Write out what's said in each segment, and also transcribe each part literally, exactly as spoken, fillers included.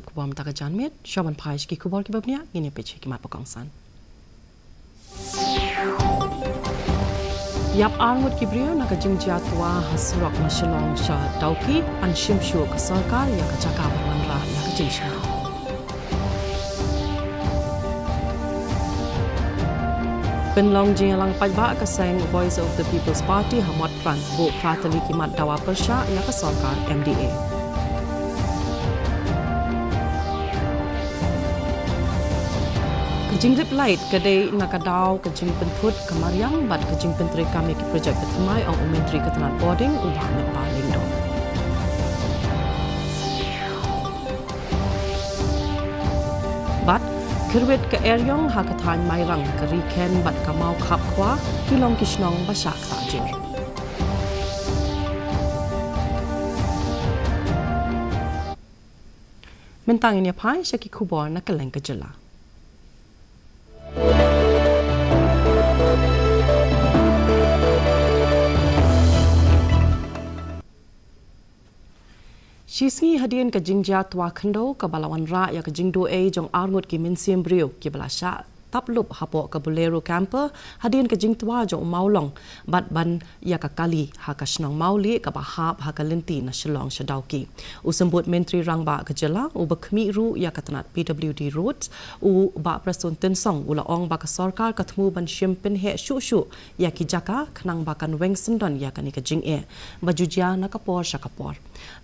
Khubor mynta ka janmiet, shuwa ban phai sha ki khubor kiba bniah, ngin ïa peit sha ki mat ba kongsan. Ïap arngut ki briew na ka jingjia twa ha surok na Shillong sha Dawki, ban shim shuh ka sorkar ïa ka jaka ban wanrah ïa ka jingshngaiñ. Pynlong jingïalang paidbah ka seng Voice of the People's Party ha Motphran, buh phra tylli ki mat dawa pyrshah ïa ka sorkar M D A. Ka jingrip lait ka dei na ka daw ka jingpynthut ka mariang bad ka jingpyntreikam ïa ki projek ka thymmai, ong u Myntri ka tnat bording u Bah Metbah Lyngdoh. Bad khyrwit ka eriong ha ka thaiñ Mairang, ka Ri Khen bad ka Mawkhapkhwa ki long ki shnong ba shah ktah jur. Mynta ngin ïa phai sha ki khubor na kylleng ka jylla. Shisngi hadien ka jingjia twa khyndew kaba la wanrah ïa ka jingduh ei jong arngut ki mynsiem briew kiba la shah tap lup hapoh ka Bolero camper hadien ka jingtwa jong u mawlong bad ban ïa ka kali ha ka shnong Mawlieh kaba hap ha ka lynti na Shillong sha Dawki. U Symbud Myntri Rangbah ka jylla uba khmih ruh ïa ka tnat P W D Roads, u Bah Prestone Tynsong, u la ong ba ka sorkar ka thmu ban shim pynheh shuh shuh ïa ki jaka khnang ba kan weng syndon ïa kane ka jingeh ba ju jia na ka por sha ka por.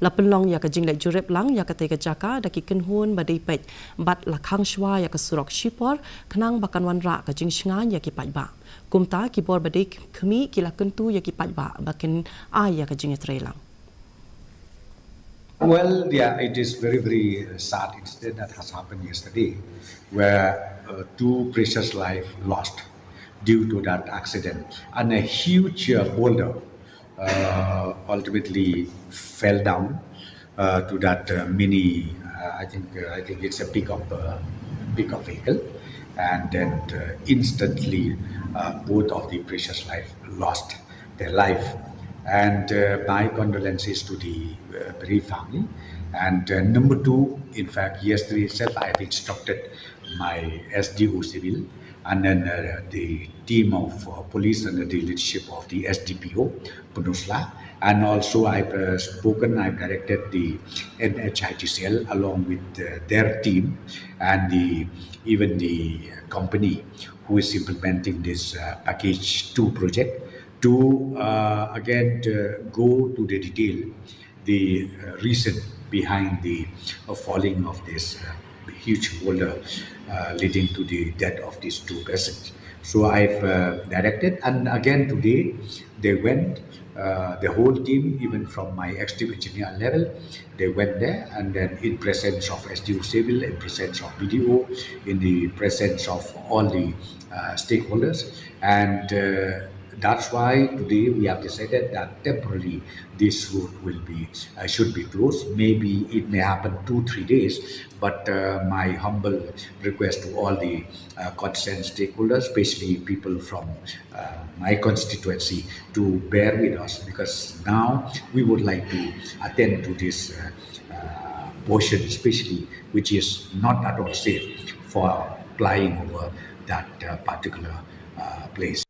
La pynlong ïa ka jingleit jurip lang ïa katei ka jaka da ki kynhun ba dei peit bad la khang shwa ïa ka surok shipor khnang ba kan wanrah ka jingshngaiñ ïa ki paidbah. Kumta ki bor ba dei khmih ki la kyntu ïa ki paidbah ba kin ai ïa ka jingïatreilang. Well, yeah, it is very, very uh, sad incident that has happened yesterday, where uh, two precious life lost due to that accident, and a huge uh, boulder uh, ultimately fell down uh, to that uh, mini. Uh, I think uh, I think it's a pickup uh, pickup vehicle, and then uh, instantly uh, both of the precious life lost their life. And uh, my condolences to the uh, bereaved family. And uh, number two, in fact, yesterday itself, I have instructed my S D O Civil and then uh, the team of uh, police under the leadership of the S D P O, Pynursla. And also, I've uh, spoken, I've directed the N H I T C L along with uh, their team and the even the company who is implementing this uh, package two project to uh, again to go to the detail the uh, reason behind the uh, falling of this uh, huge boulder uh, leading to the death of these two persons. So I've uh, directed, and again today they went, uh, the whole team, even from my executive engineer level, they went there, and then in presence of S D O Civil, in presence of B D O, in the presence of all the uh, stakeholders, and uh, that's why today we have decided that temporarily this road will be uh, should be closed. Maybe it may happen two three days, but uh, my humble request to all the uh, concerned stakeholders, especially people from uh, my constituency, to bear with us, because now we would like to attend to this uh, uh, portion, especially which is not at all safe for flying over that uh, particular uh, place.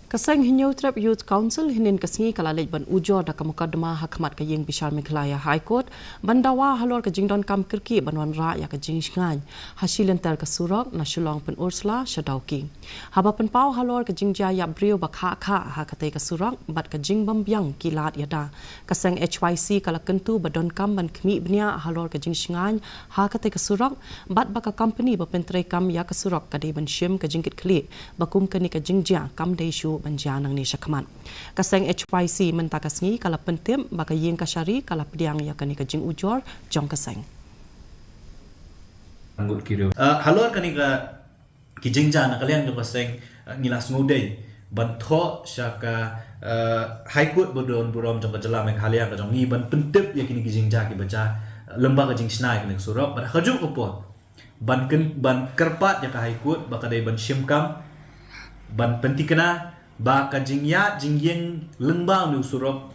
Ka seng Hynñiewtrep Youth Council hynnin ka sngi ka la leit ban ujor da ka mukotduma ha khmat ka ïing bishar Meghalaya High Court ban dawa halor ka jingdonkam kyrkieh ban wanrah ïa ka jingshngaiñ ha shi lynter ka surok na Shillong Pynursla sha Dawki. Haba pynpaw halor ka jingjia ïap briew ba khah khah ha katei ka surok bad ka jingbymbiang ki lad ïada, ka seng H Y C ka la kyntu ba donkam ban khmih bniah halor ka jingshngaiñ ha katei ka surok bad ba ka kompani ba pyntreikam ïa ka surok ka dei ban shim ka jingkitkhlieh ba kum kane ka jingjia kam dei shuh ban jia nangne shakhmat. Ka seng H Y C mynta ka sngi ka la pyntip ba ka ïing kashari ka la pdiang ïa kane ka jingujor jong ka seng. Halor kane ka ki jingjia na ka liang jong ka seng, ngi la sngewdei ban thoh sha ka High Court ba don burom jong ka jylla Meghalaya ka jong ngi ban pyntip ïa kine ki jingjia kiba jia lyngba ka jingshna ïa kane ka surok, bad ha kajuh ka por ban kyrpad ïa ka High Court ba ka dei ban shim kam ban pynthikna ba ka jingïaid jingïeng lyngba une u surok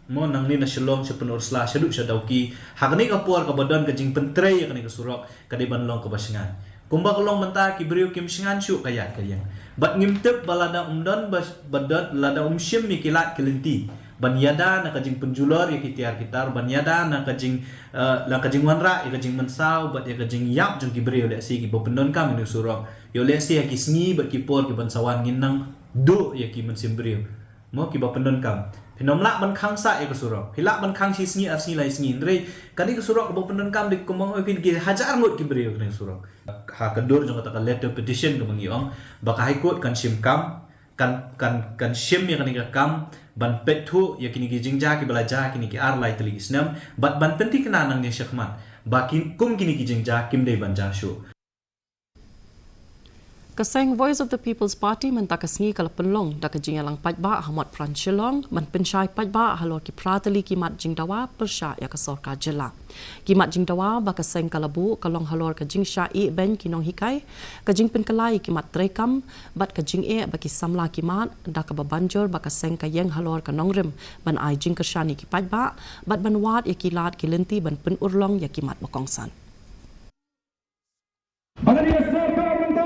Mo nangne na Shillong sha Pynursla shaduh sha Dawki. Ha kane ka por kaba don ka jingpyntrei ïa kane ka surok ka dei ban long kaba shngain. Kumba ka long mynta ki briew kim shngain shuh ka ïaid ka ïeng. Bad ngim tip ba lada um don ba, ba don lada um shim ïa ki lad ki lynti ban ïada na ka jingpynjulor ïa ki tiar ki tar, ban ïada na ka jing, eh, na ka jingwanrah ïa ka jingmynsaw bad ïa ka jingïap jong ki briew lehse kiba pyndonkam ïa kane ka surok. Ïoh lehse ha ki sngi bad ki por kiban sa wan ngin nang duh ïa ki mynsiem briew. Mo kiba pyndonkam. Phin ym lah ban khang sah ïa ka surok. Phi lah ban khang shi sngi ar sngi lai sngi. Hynrei kane ka surok kaba pyndonkam dei kumba ong ïa phi ki hajar ngut ki briew kane ka surok. Ha ka dur jong kata ka letter petition kaba ngi ong ba ka High Court kan shim kam, kan, kan, kan shim ïa kane ka kam ban peit thuh ïa kine ki jingjia kiba la jia kine ki ar lai tylli ki snem bad ban pynthikna nangne shakhmat ba kin, kum kine ki jingjia kim dei ban jia shuh. Ka seng Voice of the People's Party mynta ka sngi ka la pynlong da ka jingïalang paidbah ha Motphran Shillong ban pynshai paidbah halor ki phra tylli ki mat jingdawa pyrshah ïa ka sorkar jylla. Ki mat jingdawa ba ka seng ka la buh ka long halor ka jingshah ïehbein ki nonghikai, ka jingpynkylla ïa ki mat treikam bad ka jingeh ba ki samla ki mat, da kaba ban jur ba ka seng ka ïeng halor ka nongrim ban ai jingkyrshan ïa ki paidbah bad ban wad ïa ki lad ki lynti ban pynurlong ïa ki mat ba kongsan. Ba la dei ka sorkar mynta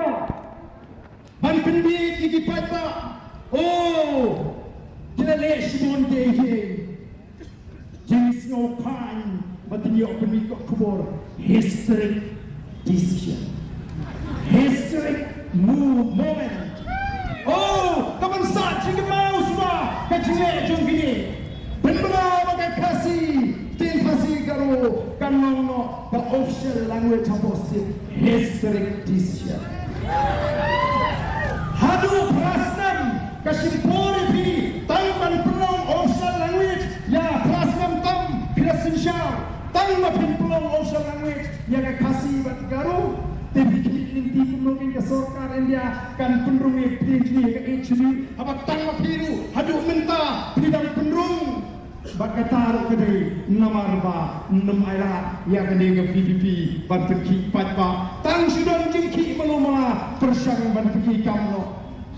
ban pynbieit ïa ki paidbah. Oh, ki la leh shibun de hi. Jingsngewkhlaiñ ba kin ïoh pynmih ka khubor. Historic decision. Historic move, moment. Oh, ka ban sah jingkynmaw suba ka jingleh jong kine. Pynbna ba ka Khasi, ktien Khasi Garo kan long noh ka official language hapoh state. Historic decision. Haduh phra snem ka shim por ïa phi tang ban pynlong official language, ïa phra snem tam phi la synshar tang ba phin pynlong official language ïa ka Khasi bad Garo. Te phi khmih lynti kumno kein ka sorkar India kan pynrung ïa phi ïa ka H D haba tang ba phi ruh haduh mynta phi dang pynrung. Bad kata ruh ka dei namar ba ym ailad ïa kane ka V P P ban pynkhih paidbah. Tang shu don jingkhih malu mala pyrshang ban pynkhih kam noh.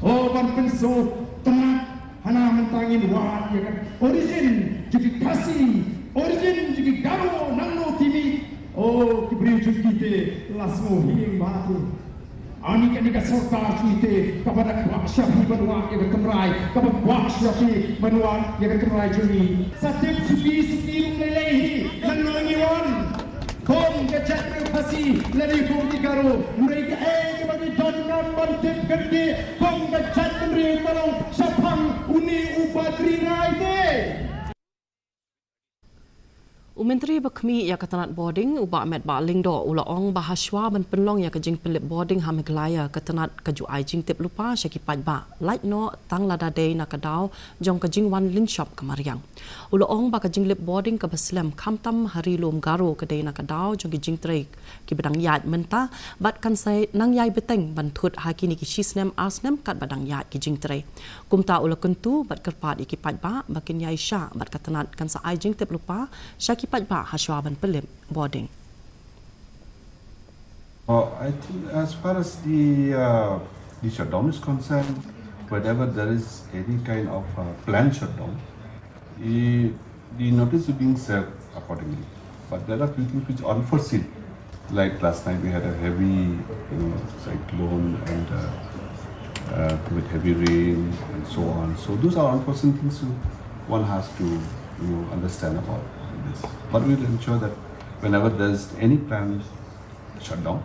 Oh, ban pynsngewtynnat hana mynta ngin wad ïa ka origin jong ki Khasi, origin jong ki Garo, nangno ki mih. Oh, ki briew jong ki te la sngew hiing bha te. Ani kane ka sorkar jong ngi te kaba da kwah sha phi ban wad ïa ka tynrai, kaba kwah sha phi ban wad ïa ka tynrai jong ngi. Sa tip suki suki ruh lei lei hi nangno ngi wan. Kum ka jaitbynriew Khasi lane kum ki Garo, hynrei kaei kaba ngi donkam ban tip ka dei kum ka jaitbynriew ka long shaphang une u Badri Rai te. U Myntri ba khmih ïa ka tnat bording, u Bah Metbah Lyngdoh, u la ong ba hashwa ban pynlong ïa ka jingpynlip bording ha Meghalaya, ka tnat ka ju ai jingtip lypa sha ki paidbah, lait noh tang lada dei na ka daw jong ka jingwan lynshop ka mariang. U la ong ba ka jinglip bording kaba slem khamtam ha Ri Lum Garo ka dei na ka daw jong ki jingtrei kiba dang ïaid mynta bad kan sa nang ïai bteng ban thut ha kine ki shi snem ar snem katba dang ïaid ki jingtrei. Kumta u la kyntu bad kyrpad ïa ki paidbah ba kin ïai shah bad ka tnat kan sa ai jingtip lypa sha ki paidbah hashwa ban pynlip bording. Uh, I think as far as the uh, the shutdown is concerned, whenever there is any kind of uh, planned shutdown, the, the notice is being served accordingly. But there are few things which are unforeseen. Like last night we had a heavy, you know, cyclone and uh, uh, with heavy rain and so on. So those are unforeseen things. So one has to, you know, understand about this. But we'll ensure that whenever there's any plan shutdown,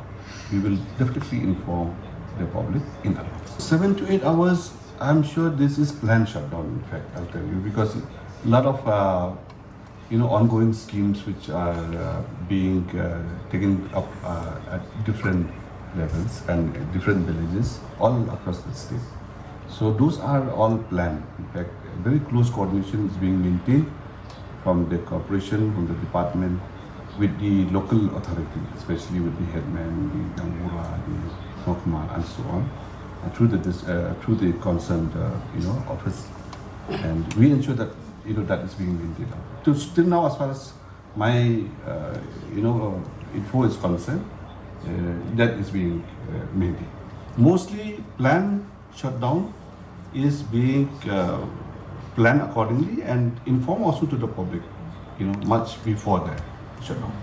we will definitely inform the public in advance. Seven to eight hours, I'm sure this is planned shutdown, in fact, I'll tell you, because a lot of uh, you know, ongoing schemes which are uh, being uh, taken up uh, at different levels and different villages all across the state. So those are all planned. In fact, very close coordination is being maintained from the corporation, from the department, with the local authority, especially with the headman, the Gaonbura, the Mahkuma, and so on, and through the dis- uh, through the concerned, uh, you know, office, and we ensure that you know that is being maintained. So still now, as far as my uh, you know uh, info is concerned, uh, that is being uh, maintained. Mostly planned shutdown is being uh, plan accordingly and inform also to the public, you know, much before the shutdown.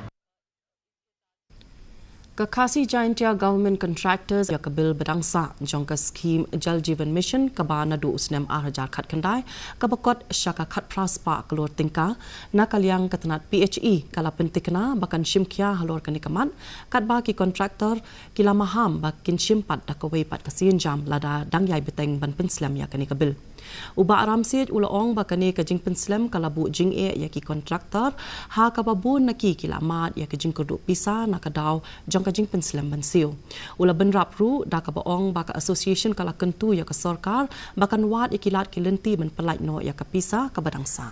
Ka Khasi Jaintia Government Contractors ïa ka bill ba dang sah jong ka skhim Jal Jeevan Mission kaba naduh u snem ar hajar khatkhyndai kaba kot sha ka khatphra spah klur tyngka, na ka liang ka tnat P H E ka la pynthikna ba kan shim khia halor kane ka mat, katba ki contractor ki la maham ba kin shim pat da kawei pat ka sienjam lada dang ïai bteng ban pynslem ïa kane ka bill. U Bah Ramsiej u la ong ba kane ka jingpynslem ka la buh jingeh ïa ki contractor, ha kaba bun na ki ki la mad ïa ka jingkyrduh pisa na ka daw jong ka jingpynslem ban siew. U la bynrap ruh da kaba ong ba ka association ka la kyntu ïa ka sorkar ba kan wad ïa ki lad ki lynti ban pyllait noh ïa ka pisa kaba dang sah.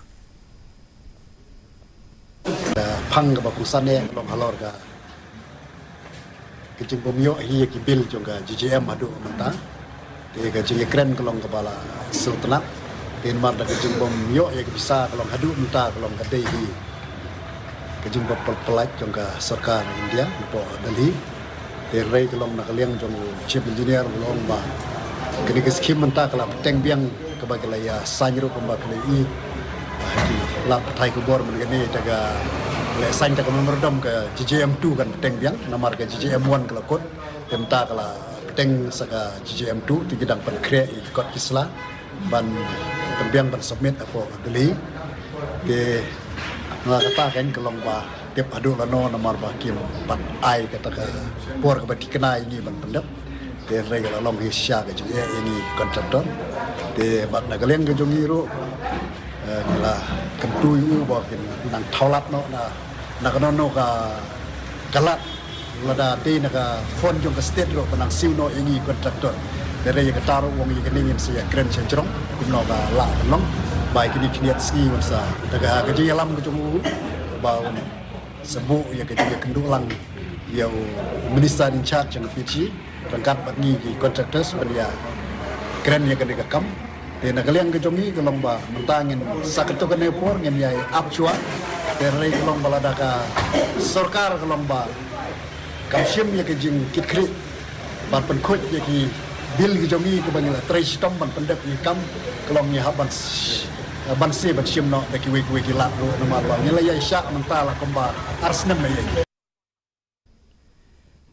Ka phang kaba kongsan eh ka long halor ka, ka jingbym ïoh hi ïa ki bill jong ka J J M haduh mynta. Te ka jingïakren ka long kaba la sngewtynnat. Te namar da ka jingbym ïoh ïa ka pisa ka long haduh mynta ka long ka dei hi ka jingbym pyl-, pyllait jong ka sorkar India napoh Delhi. Te hynrei ka long na ka liang jong u Chief Engineer u la ong ba kane ka skhim mynta ka la bteng biang kaba ki la ïa sign ruh kumba ki la ïohi. Ki la pathai khubor mynne kane te ka la sign da ka memorandum ka J J M two kan bteng biang namar ka J J M one ka la kot. Te mynta ka la bteng sa ka J J M two te ki dang pynkhreh ïa ki kot ki sla ban pynbiang ban submit hapoh Delhi. Te nga kata kan ka long ba tip haduh lano namar ba kim pat ai kata ka por kaba thikna ïa ngi ban pyndep. Te hynrei ka la long hi shisha ka jingeh ïa ngi contractor. Te bad na ka liang ka jong ngi ruh, eh, ngi la kyntu ïa u ba kin nang thaw lad noh na, na kano kano ka, ka lad. Lada dei na ka fund jong ka state ruh ba nang siew noh ïa ngi contractor. Te hynrei ïa kata ruh u ong ïa kane ngin sa ïakren sha jrong kumno ka lah ban long. Ba ïa kine khyndiat sngi un sa, da ka, ka jingïalam ka jong u ba un sa buh ïa ka jingïakynduh lang ïa u minister in charge jong ka P H E ryngkat bad ngi ki contractors ban ïakren ïa kane ka kam. Te na ka liang ka jong ngi ka long ba mynta ngin sa katto katne por ngin ïai ap shuwa. Te hynrei ka long ba lada ka sorkar ka long ba kam shim ïa ka jingkitkhlieh ban pynkhuid ïa ki bill ki jong ngi kaba ngi la trei shitom ban pyndep ïa ki kam, ka long ngi hap ban s-, ban sa ban shim noh da kiwei kiwei ki lad ruh namar ba ngi la ïai shah mynta la kumba ar snem ïa.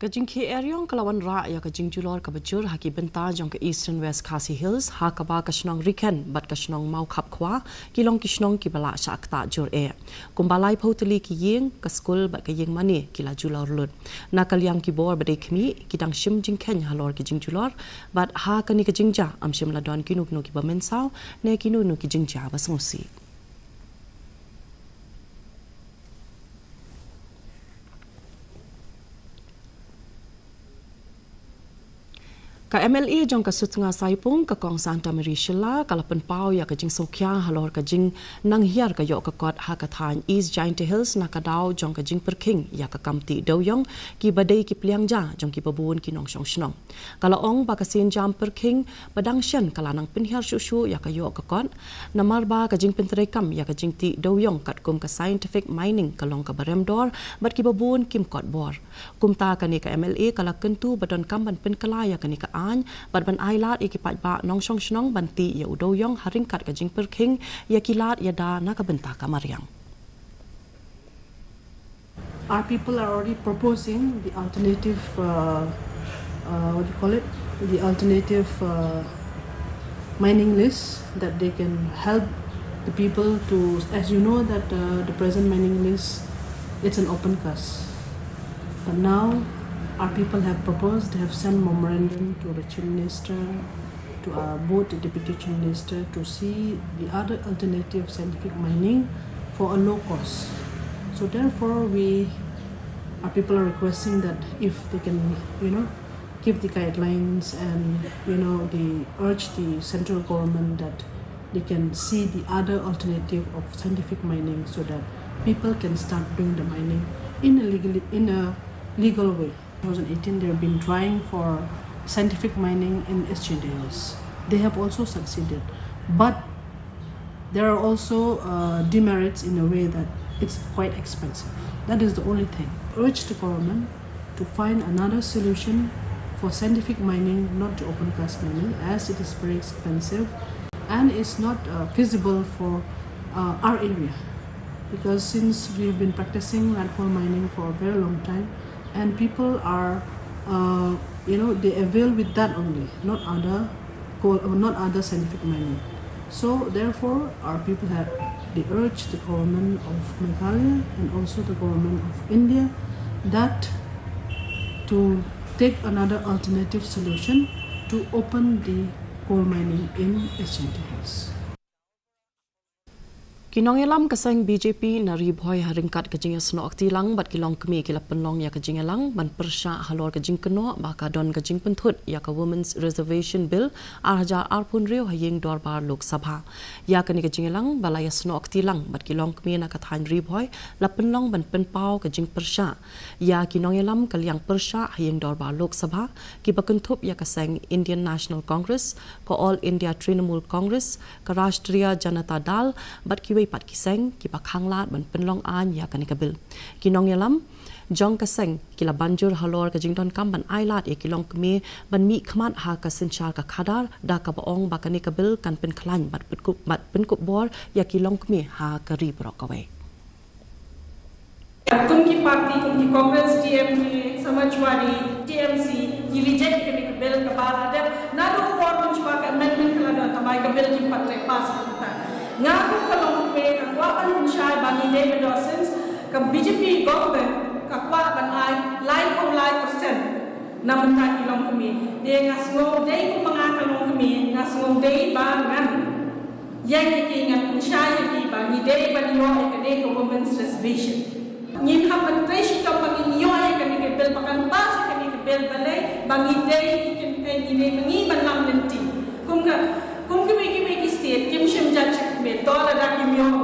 Ka jingkhie eriong ka la wanrah ïa ka jingjulor kaba jur ha ki bynta jong ka Eastern West Khasi Hills, ha kaba ka shnong Rikhen bad ka shnong Mawkhapkhwa ki long ki shnong kiba la shah ktah jur eh. Kumba laiphew tylli ki ïing, ka skul bad ka ïing mane ki la julor lut. Na ka liang ki bor ba dei khmih, ki dang shim jingkheiñ halor ki jingjulor, bad ha kane ka jingjia, ym shym la don kino kino kiba mynsaw, ne kino kino ki jingjia ba sngewsih. Ka M L A jong ka Sutnga Saipung, ka Kong Santa Marie Shylla, ka la pynpaw ïa ka jingsngewkhia halor ka jingnanghiar ka ïoh ka kot ha ka thaiñ East Jaintia Hills na ka daw jong ka jingpyrkhing ïa ka kam tih dewïong kiba dei ki pliang ja jong kiba bun ki nongshong shnong. Ka la ong ba ka sienjam pyrkhing ba dang shen ka la nang pynhiar shuh shuh ïa ka ïoh ka kot, namar ba ka jingpyntreikam ïa ka jingtih dewïong katkum ka scientific mining ka long kaba rem dor bad kiba bun kim kot bor. Kumta kane ka M L A ka la kyntu ba donkam ban pynkylla ïa kane ka aiñ bad ban ailad ïa ki paidbah nongshong shnong ban tih ïa u dewïong ha ryngkat ka jingpyrkhing ïa ki lad ïada na ka bynta ka mariang. Our people are already proposing the alternative, uh, uh, what do you call it? The alternative, uh, mining lease that they can help the people to, as you know, that, uh, the present mining lease, it's an open cast. But now, our people have proposed, they have sent memorandum to the Chief Minister, to our both Deputy Chief Minister to see the other alternative scientific mining for a low cost. So therefore, we, our people are requesting that if they can, you know, give the guidelines and, you know, they urge the central government that they can see the other alternative of scientific mining so that people can start doing the mining in a legally, in a legal way. Two thousand eighteen, they've been trying for scientific mining in East Jaintia Hills. They have also succeeded, but there are also, uh, demerits in a way that it's quite expensive. That is the only thing. Urge the government to find another solution for scientific mining, not the open cast mining, as it is very expensive. And it's not uh, feasible for uh, our area, because since we've been practicing red coal mining for a very long time, and people are, uh, you know, they avail with that only, not other coal, uh, not other scientific mining. So therefore, our people have they urge the government of Meghalaya and also the government of India that to take another alternative solution to open the coal mining in Jaintia Hills. Ki nongïalam ka seng B J P na Ri Bhoi ha ryngkat ka jingïasnoh kti lang bad ki longkmie ki la pynlong ïa ka jingïalang ban pyrshah halor ka jingkynnoh ba ka don ka jingpynthut ïa ka Women's Reservation Bill ar hajar arphew hynriew ha ïing dorbar Lok Sabha. Ïa kane ka jingïalang ba la ïasnoh kti lang bad ki longkmie na ka thaiñ Ri Bhoi la pynlong ban pynpaw ka jingpyrshah ïa ki nongïalam ka liang pyrshah ha ïing dorbar Lok Sabha, kiba kynthup ïa ka seng Indian National Congress, ka All India Trinamool Congress, ka Rashtriya Janata Dal bad kiwei pat ki seng kiba khanglad ban pynlong aiñ ïa kane ka bill. Ki nongïalam jong ka seng ki la ban jur halor ka jingdonkam ban ailad ïa ki longkmie ban mihkhmat ha ka synshar ka khadar da kaba ong ba kane ka bill kan pynkhlaiñ bad pynkup, bad pynkup bor ïa ki longkmie ha ka ri baroh kawei. Kum ki party, kum ki Congress, D M K, Samajwadi, T M C, ki reject kane ka bill kaba la dep naduh por mynshuwa ka amendment ka la don, tangba ka bill kim pat trei pass. Nga kum ka longkmie nga kwah ban pynshai ba ngi dei ba doh since ka B J P government ka kwah ban ai laiphew lai percent na bynta ki longkmie. Te nga sngew dei kum ma nga ka longkmie, nga sngew dei ba ngan ïeng ïa ki, ngan pynshai ïa ki ba ngi dei ban ïoh ïa kane ka Women's Reservation. Ngin hap ban trei shitom ba ngin ïoh ïa kane ka bill, ba kan pass ïa kane ka bill, balei ba ngi dei ki kynthei, ngi dei ma ngi ban lam lynti. Kum ka, kum kiwei kiwei ki state kim shim jait sha kmie, to lada kim ïoh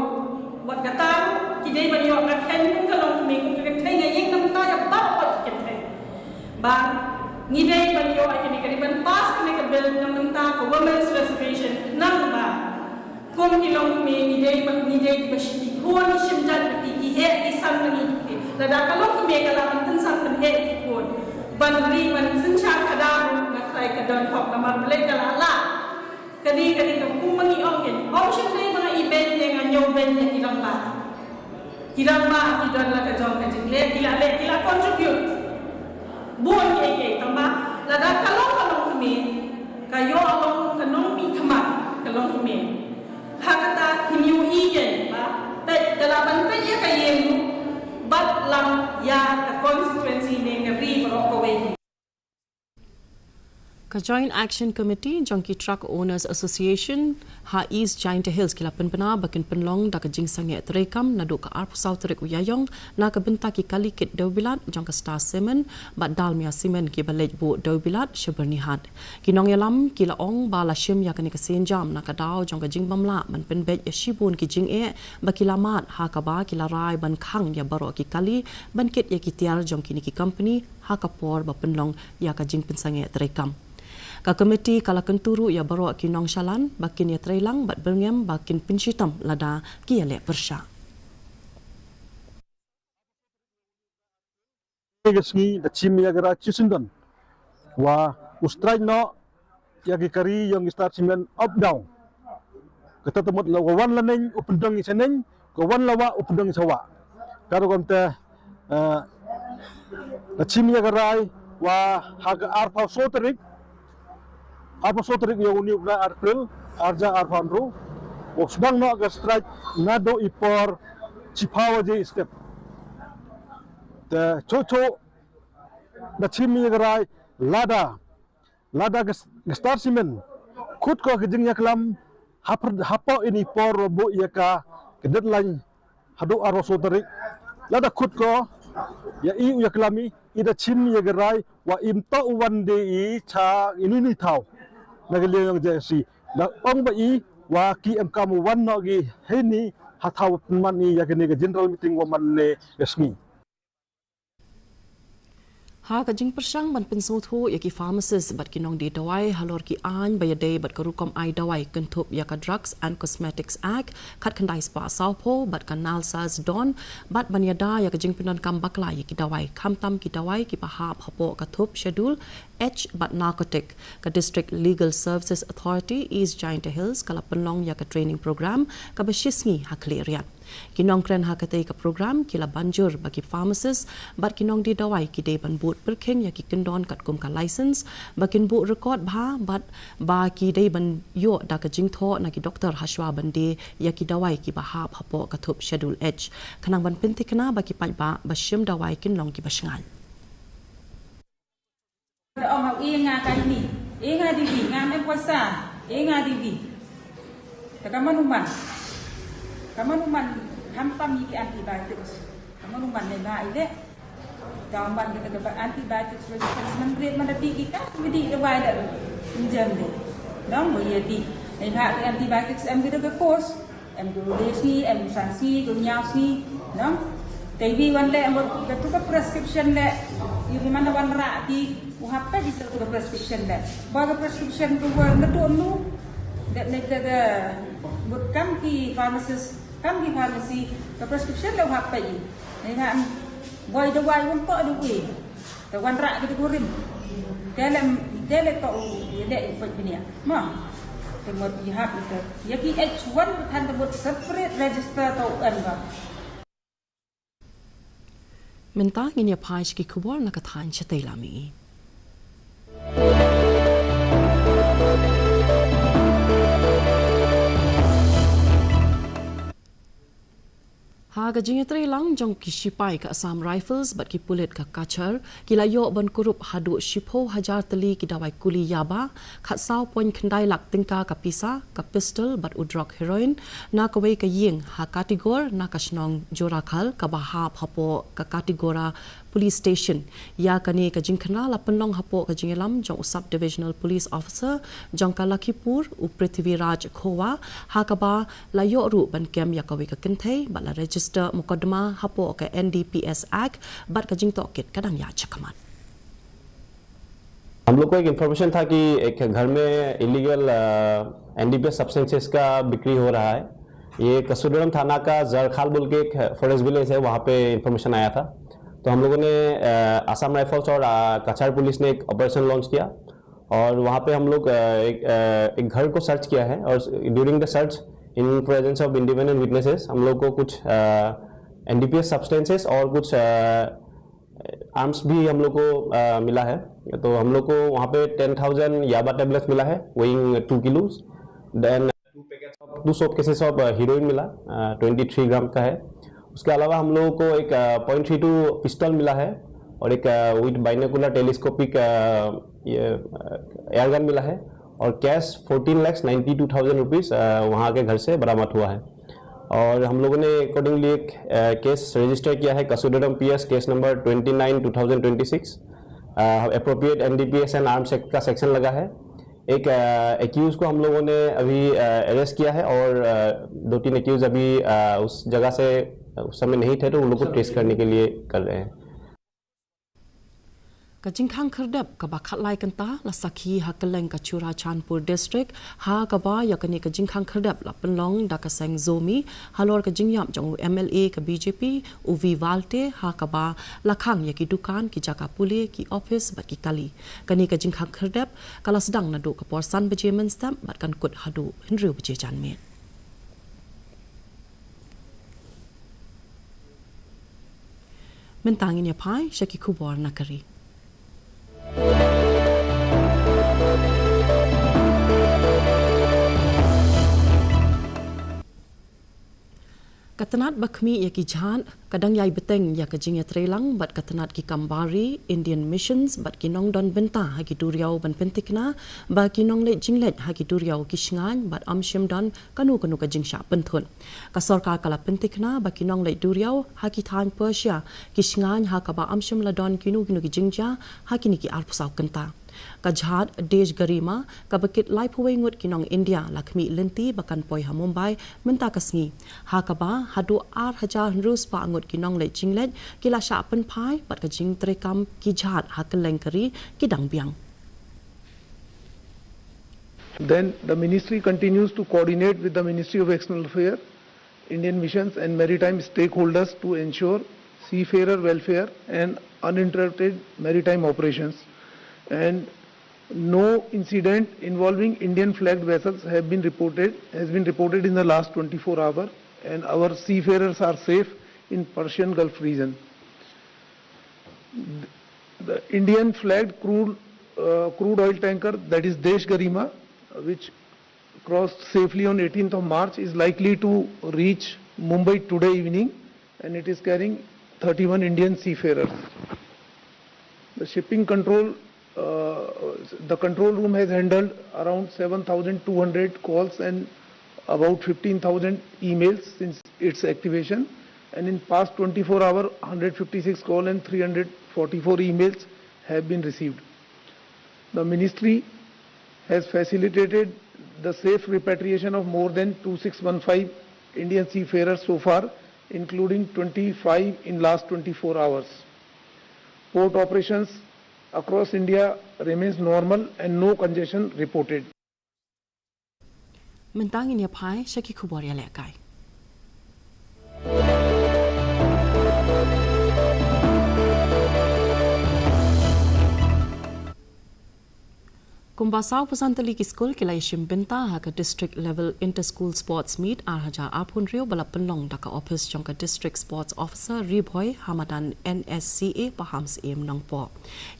wat kata ki dei ban ïoh. Nga khein kum ka longkmie, kum ka kynthei, nga ïeng na bynta ïa baroh ki kynthei. Ba ngi dei ban ïoh ïa kane, ka dei ban pass kane ka bill na bynta ka Women's Reservation, namar ba kum ki longkmie ngi dei ba, ngi dei ba shi ki khun, ngi shim jait ba ki, ki heh ki san na ngi ki. Lada ka longkmie ka lah ban pynsan pynheh ki khun, ban ri, ban synshar khadar, nga tharai ka don hok, namar balei ka la lah. Kane, kane ka kum ma ngi ong, kin ym shym dei ma nga i beiñ, te nga ñiew beiñ ïa ki rangbah. Ki rangbah ki don la ka jong ka jingleh, ki la leh, ki la contribute bun kiei kiei, tangba lada ka long ka longkmie, ka ïoh long ka nongmihkhmat ka longkmie. Ha kata kin ïohi ïa ba peit, ka lah ban peit ïa ka ïing ruh bad lang ïa ka constituency ne ka ri baroh kawei. Ka Joint Action Committee jong ki Truck Owners Association ha East Jaintia Hills ki la pynbna ba kin pynlong da ka jingsangeh treikam naduh ka arphew saw tarik u Ïaïong na ka bynta ki kali kit dewbilat jong ka Star Cement bad Dalmia Cement kiba leit buh dewbilat sha Byrnihat. Ki nongïalam ki la ong ba la shim ïa kane ka sienjam na ka daw jong ka jingbymlah ban pynbeit ïa shibun ki jingeh ba ki la mad, ha kaba ki la rai ban khang ïa baroh ki kali ban kit ïa ki tiar jong kine ki company ha ka por ba pynlong ïa ka jingpynsangeh treikam. Ka komiti ka la kyntu ruh ïa baroh ki nongshakri ba kin ïatreilang bad byrngem ba kin pynshitom lada ki ïaleh pyrshah. Ka sngi da shim ïa ka rai shisien don wa u strike noh ïa ki kari ïong ki Star Cement up down. Kata ka mut la ka wan la neng u pyndong ïa sha neng, ka wan la wah u pyndong ïa sha wah. Ka rukom te, eh, da shim ïa ka rai wa ha ka arphew saw tarik, arphew saw tarik ïa une u bnai April, ar hajar arphew hynriew, u sdang noh ka strike naduh i por shiphew baje step. Te shuh shuh da shim ïa ka rai lada, lada ka s-, ka Star Cement kut ko ka jingïaklam hapr-, hapoh ine i por ba buh ïa ka, ka deadline haduh arphew saw tarik. Lada kut ko ïa i u ïaklam i, i da shim ïa ka rai wa im toh u wan de i sha ine i thaw na ka liang jong J S C. Da ong ba i wa ki em kam u wan noh ki heini ha thaw pynman i ïa kane ka general meeting wa man ne ka sngi. Ha ka jingpyrshang ban pynsngewthuh ïa ki pharmacist bad ki nongdie dawai halor ki aiñ ba ïadei bad ka rukom ai dawai kynthup ïa ka Drugs and Cosmetics Act khatkhyndai spah sawphew bad ka NALSAS Don, bad ban ïada ïa ka jingpyndonkam bakla ïa ki dawai, khamtam ki dawai kiba hap hapoh ka thup Schedule H bad narcotic, ka District Legal Services Authority East Jaintia Hills ka la pynlong ïa ka training program kaba shisngi ha Khliehriat. Ki nongkren ha katei ka program ki la ban jur ba ki pharmacist bad ki nongdie dawai ki dei ban bud pyrkhing ïa ki kyndon katkum ka license, ba kin buh record bha bad ba ki dei ban ïoh da ka jingthoh na ki doktor hashwa ban die ïa ki dawai kiba hap hapoh ka thup Schedule H, khnang ban pynthikna ba ki paidbah ba shim dawai kin long kiba shngaiñ. Da ong hau, "Ïa nga ka ni, ïa nga dei dei, ngam em pisa, ïa nga dei dei." Te ka mano man, ka mano man, khamtam ïa ki antibiotics. Ka mano man ne ba ïa de. Ka man ka ka antibiotics resistance man rit man da dei ki ka, ki dei da bai da. Njem de. Dong ba ïa dei. Ne ba ki antibiotics em ki da ka course. Em ko le sngi, em san sngi, ko ñiaw sngi, no? Te wi wan le, em ko tu ka prescription le, ïa ki man wan rah ki, u hap peit ïa tu ka prescription le. Ba ka prescription tu wan na tu nu, de ne de de, bad kam ki pharmacist, kam ki pharmacy, ka prescription le u hap peit ïa. Ne nga em, boi dawai wan to dawai. Te wan rah ki te kurim. Te lem, te le to u, ïa le i peit bniah. Ma. Te mut i hap i te. Ïa ki H one than te mut separate register to u em ba. Mynta ngin ïa phai sha ki khubor na ka thaiñ shatei lam i. Ha ka jingïatreilang jong ki shipai ka Assam Rifles bad ki pulit ka Cachar, ki la ïoh ban kurup haduh shiphew hajar tylli ki dawai kuli yaba, khatsaw point khyndai lak tyngka ka pisa, ka pistol bad u drok heroin, na kawei ka ïing ha Katigor na ka shnong Jorakhal kaba hap hapoh ka Katigora Police Station. Ïa kane ka jingkhynra la pynlong hapoh ka jingïalam jong u Sub Divisional Police Officer jong ka Lakhipur, u Prithviraj Khowa, ha kaba la ïoh ruh ban kem ïa kawei ka kynthei bad la register mukotduma hapoh ka N D P S Act bad ka jingtohkit ka dang ïaid shakhmat. हम लोग को एक इन्फॉर्मेशन था कि एक घर में illegal NDPS substances का बिक्री हो रहा है। ये कसुरडम थाना का जरखाल बोल के एक फॉरेस्ट विलेज है, वहाँ पे इन्फॉर्मेशन आया था। तो हम लोगों ने, अ, आसाम राइफल्स और, अ, कछार पुलिस ने एक ऑपरेशन लॉन्च किया और वहाँ पे हम लोग, अ, एक, अ, एक घर को सर्च किया है और during the search in presence of independent witnesses हम लोग को कुछ एनडीपीएस सब्सटेंसेस और कुछ, अ, आर्म्स भी हम लोग को, अ, मिला है। तो हम लोग को वहाँ पे टेन थाउजेंड याबा टैबलेट्स मिला है, weighing two kilos. Then two packets of, two suitcases of, uh, heroin मिला, अ, ट्वेंटी थ्री ग्राम का है। उसके अलावा हम लोगों को एक, uh, point three two pistol मिला है और एक, uh, with binocular telescopic, uh, ये, अ, एयरगन मिला है और cash fourteen lakhs ninety two thousand rupees, uh, वहाँ के घर से बरामद हुआ है। और हम लोगों ने अकॉर्डिंगली एक, अ, केस रजिस्टर किया है, कसुरडम PS, case number twenty nine two thousand twenty six. A, appropriate NDPS and arms act का सेक्शन लगा है। एक, अ, एक्यूज को हम लोगों ने अभी, अ, अरेस्ट किया है और, अ, दो तीन एक्यूज अभी, अ, उस जगह से, अ, उस समय नहीं थे, तो उन लोग को ट्रेस करने के लिए कर रहे हैं। Ka jingkhang khyrdep kaba khatlai kynta la sakhi ha kylleng ka Churachandpur District, ha kaba ïa kane ka jingkhang khyrdep la pynlong da ka seng Zomi halor ka jingïap jong u M L A ka B J P, u V Walte, ha kaba la khang ïa ki dukan, ki jaka pule, ki office bad ki kali. Kane ka jingkhang khyrdep ka la sdang naduh ka por san baje mynstep bad kan kut haduh hynriew baje janmiet. Mynta ngin ïa phai sha ki khubor na ka ri. Ka tnat ba khmih ïa ki jhad ka dang ïai bteng ïa ka jingïatreilang bad ka tnat ki kam bar ri, Indian Missions bad ki nongdon bynta ha ki duriaw ban pynthikna ba ki nongleit jingleit ha ki duriaw ki shngaiñ bad ym shym don kano kano ka jingshah pynthut. Ka sorkar ka la pynthikna ba ki nongleit duriaw ha ki thaiñ Persia ki shngaiñ ha kaba ym shym la don kino kino ki jingjia ha kine ki arphew saw kynta. Ka jhad Desh Garima, kaba kit laiphew wei ngut ki nong India, la khmih lynti ba kan poi ha Mumbai mynta ka sngi, ha kaba haduh ar hajar hynriew spah ngut ki nongleit jingleit ki la shah pynphai bad ka jingtreikam ki jhad ha kylleng ka ri ki dang biang. Then the ministry continues to coordinate with the Ministry of External Affairs, Indian missions and maritime stakeholders to ensure seafarer welfare and uninterrupted maritime operations. And no incident involving Indian flagged vessels have been reported, has been reported in the last twenty-four hours, and our seafarers are safe in Persian Gulf region. The Indian flagged crude, uh, crude oil tanker, that is Desh Garima, which crossed safely on eighteenth of March, is likely to reach Mumbai today evening, and it is carrying thirty-one Indian seafarers. The shipping control, uh, the control room has handled around seven thousand two hundred calls and about fifteen thousand emails since its activation, and in past twenty-four hour, hundred fifty-six call and three hundred forty-four emails have been received. The ministry has facilitated the safe repatriation of more than two six one five Indian seafarers so far, including twenty-five in last twenty-four hours. Port operations across India remains normal and no congestion reported. Mynta ngin ïa phai sha ki khubor ïalehkai. Kumba saw phew san tylli ki skul ki la ïashim bynta ha ka District Level Inter School Sports Meet ar hajar arphew hynriew ba la pynlong da ka ophis jong ka District Sports Officer Ri Bhoi ha madan N S C A Pahamsyiem Nongpoh.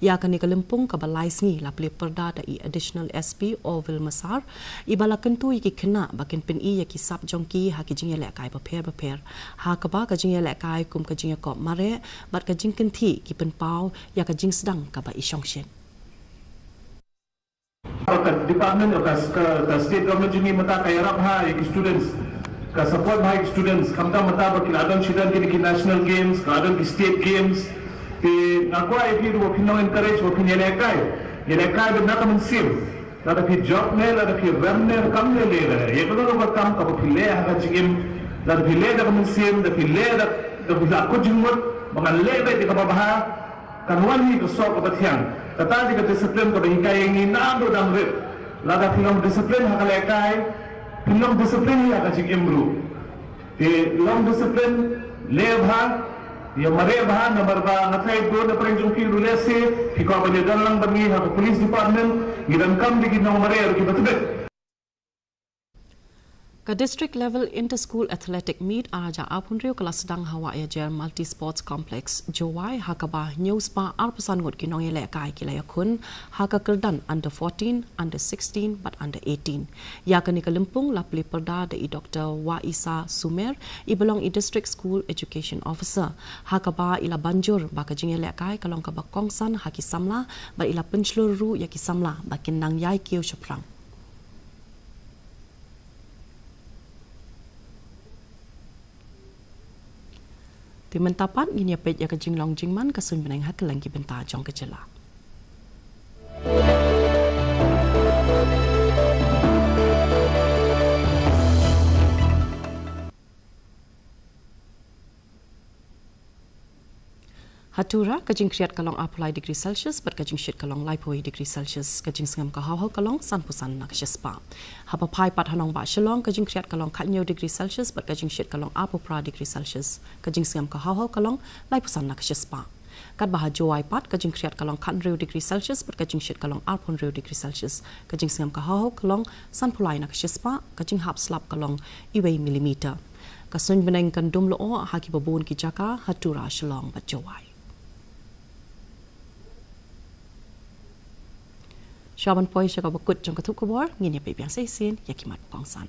Ïa kane ka lympung kaba lai sngi la plie pyrda da i Additional S P Orville Masar, iba la kyntu ïa ki khynnah ba kin pyni ïa ki sap jong ki ha ki jingïalehkai bapher bapher, ha kaba ka jingïalehkai kum ka jingïakop mareh bad ka jingkynthih ki pynpaw ïa ka jingsdang kaba i shongshit. Ka department ka, ka, ka state government jong ngi mynta ka ïarap ha ïa ki students, ka support ha ïa ki students, khamtam mynta ba ki la don shidon kine ki national games, ki la don ki state games. Te nga kwah ïa phi ruh ba phin long encourage, ba phin ïalehkai, ïalehkai bad na ka mynsiem. Lada phi jop ne, lada phi rem ne, kam ne leh ne, ïa kano kano ka kam kaba phi leh ha ka jingim, lada phi leh da ka mynsiem, da phi leh da, da phi la kut jingmut ba ngan leh beit ïa kaba bha, kan wan hi ka soh kaba thiang. Kata dei ka discipline kaba hikai ïa ngi naduh dang rit. Lada phi long discipline ha ka lehkai, phi long discipline hi ha ka jingim ruh. Te long discipline, leh bha, ïa mareh bha, namar ba nga tharai don na pdeng jong phi ruh lehse phi kwah ban ïadon lang bad ngi ha ka police department, ngi donkam da ki nongmareh ruh kiba tbit. Ka District Level Inter School Athletic Meet ar hajar arphew hynriew ka la sdang ha Wahiajer Multi Sports Complex, Jowai, ha kaba hynñiew spah arphew san ngut ki nongïalehkai ki la ïakhun ha ka kyrdan under fourteen, under sixteen bad under eighteen. Ïa kane ka lympung la plie pyrda da i Doktor Waisa Sumer, iba long i District School Education Officer, ha kaba i la ban jur ba ka jingïalehkai ka long kaba kongsan ha ki samla bad i la pynshlur ruh ïa ki samla ba kin nang ïai kiew shaphrang. Te mynta pat ngin ïa peit ïa ka jinglong jingman ka suiñbneng ha kylleng ki bynta jong ka jylla. Ha Tura, ka jingkhriat ka long arphew lai degree Celsius bad ka jingshit ka long laiphew wei degree Celsius. Ka jingsngem ka hawhaw ka long sanphew san na ka shispah. Haba phai pat ha nongbah Shillong, ka jingkhriat ka long khathynñiew degree Celsius bad ka jingshit ka long arphew phra degree Celsius. Ka jingsngem ka hawhaw ka long laiphew san na ka shispah. Katba ha Jowai pat, ka jingkhriat ka long khathynriew degree Celsius bad ka jingshit ka long arphew hynriew degree Celsius. Ka jingsngem ka hawhaw ka long sanphew lai na ka shispah, ka jinghap slap ka long iwei millimeter. Ka suiñbneng kan dum lyoh ha kiba bun ki jaka ha Tura, Shillong bad Jowai. Shuwa ban poi sha kaba kut jong ka thup khubor, ngin ïa peit biang sa shisien ïa ki mat ba kongsan.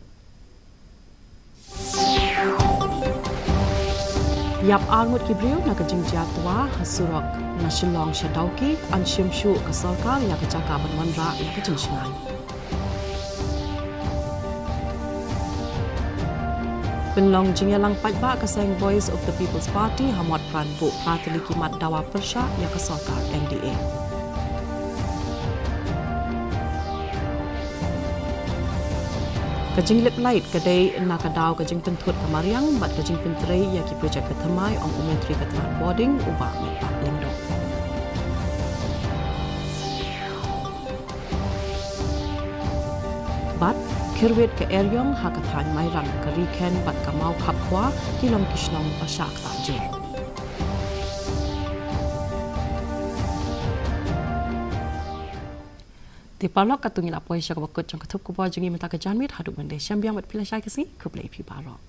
Ïap ar ngut ki briew na ka jingjia twa ha surok na Shillong sha Dawki, yn shim shuh ka sorkar ïa ka jaka ban wanrah ïa ka jingshngaiñ. Pynlong jingïalang paidbah ka seng Voice of the People's Party ha Motphran, buh phra tylli ki mat dawa pyrshah ïa ka sorkar N D A. Ka jinglip light ka dei na ka daw ka jingpynthut ka mariang bad ka jingpyntrei ïa ki projek ka thymmai, ong u Myntri ka tnat Bording, u Bah Metbah Lyngdoh. Bad khyrwit ka eriong ha ka thaiñ Mairang, ka Ri Khen bad ka Mawkhapkhwa ki long ki shnong ba shah ktah jur. Te paralok, katto ngi la poi sha kaba kut jong ka thup khubor jong ngi mynta ka janmiet. Haduh ban leit shim biang bad phi lashai ka sngi, khublei phi baroh.